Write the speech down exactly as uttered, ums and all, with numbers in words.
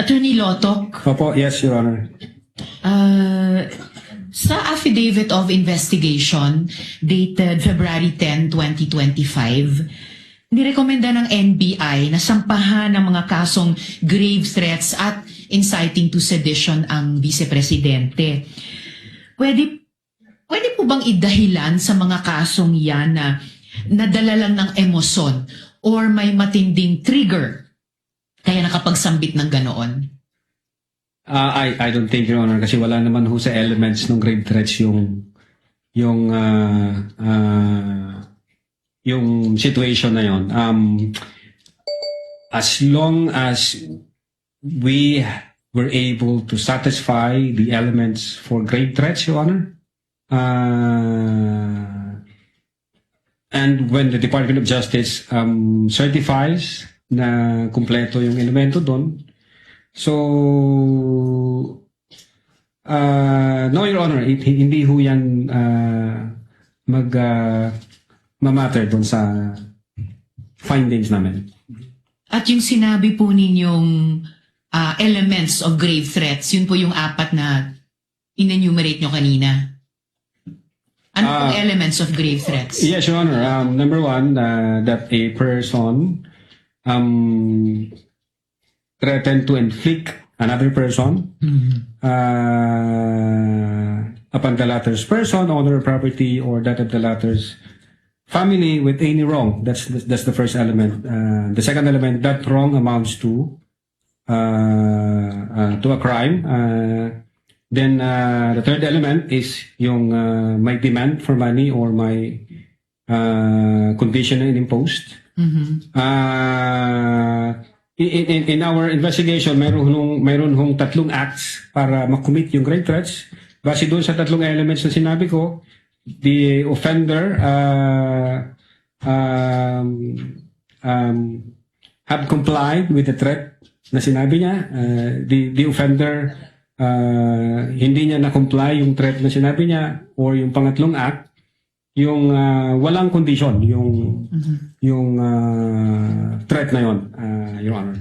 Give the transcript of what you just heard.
Attorney Lotoc. Opo, yes, Your Honor. Uh, sa affidavit of investigation dated February ten, twenty twenty-five, nirekomenda ng N B I na sampahan ng mga kasong grave threats at inciting to sedition ang Vice Presidente. Pwede, pwede po bang idahilan sa mga kasong yan na nadala lang ng emosyon or may matinding trigger kaya nakapagsambit ng ganoon? Ah, I, I don't think, Your Honor, kasi wala naman ho sa elements ng grave threats yung, yung, ah, ah, yung situation na yon. Um, as long as we were able to satisfy the elements for grave threats, Your Honor, ah, and when the Department of Justice, um, certifies na kumpleto yung elemento doon, so, ah, no, Your Honor, it, hindi ho yan, ah, mag, ah, mamatter doon sa findings namin. At yung sinabi po ninyong, ah, elements of grave threats, yun po yung apat na in-enumerate nyo kanina. Ano pong Ah, elements of grave threats? Yes, Your Honor. Um, number one, uh, that a person, um, threatened to inflict another person, Mhm. uh, upon the latter's person, honor, property, or that of the latter's family with any wrong. That's the, that's the first element. Uh, the second element, that wrong amounts to uh, uh, to a crime. Uh, then, uh, the third element is yung, uh, may demand for money or may, uh, condition na inimposed. Mhm. Uh, in, in, in our investigation, mayroon hong, mayroon hong tatlong acts para ma-commit yung grave threats. Base doon sa tatlong elements na sinabi ko, the offender, uh, um, um, have complied with the threat na sinabi niya, uh, the, the offender, uh, hindi niya na-comply yung threat na sinabi niya, or yung pangatlong act, yung, uh, walang kondisyon, yung, Mhm. yung, uh, threat na yon, uh, Your Honor.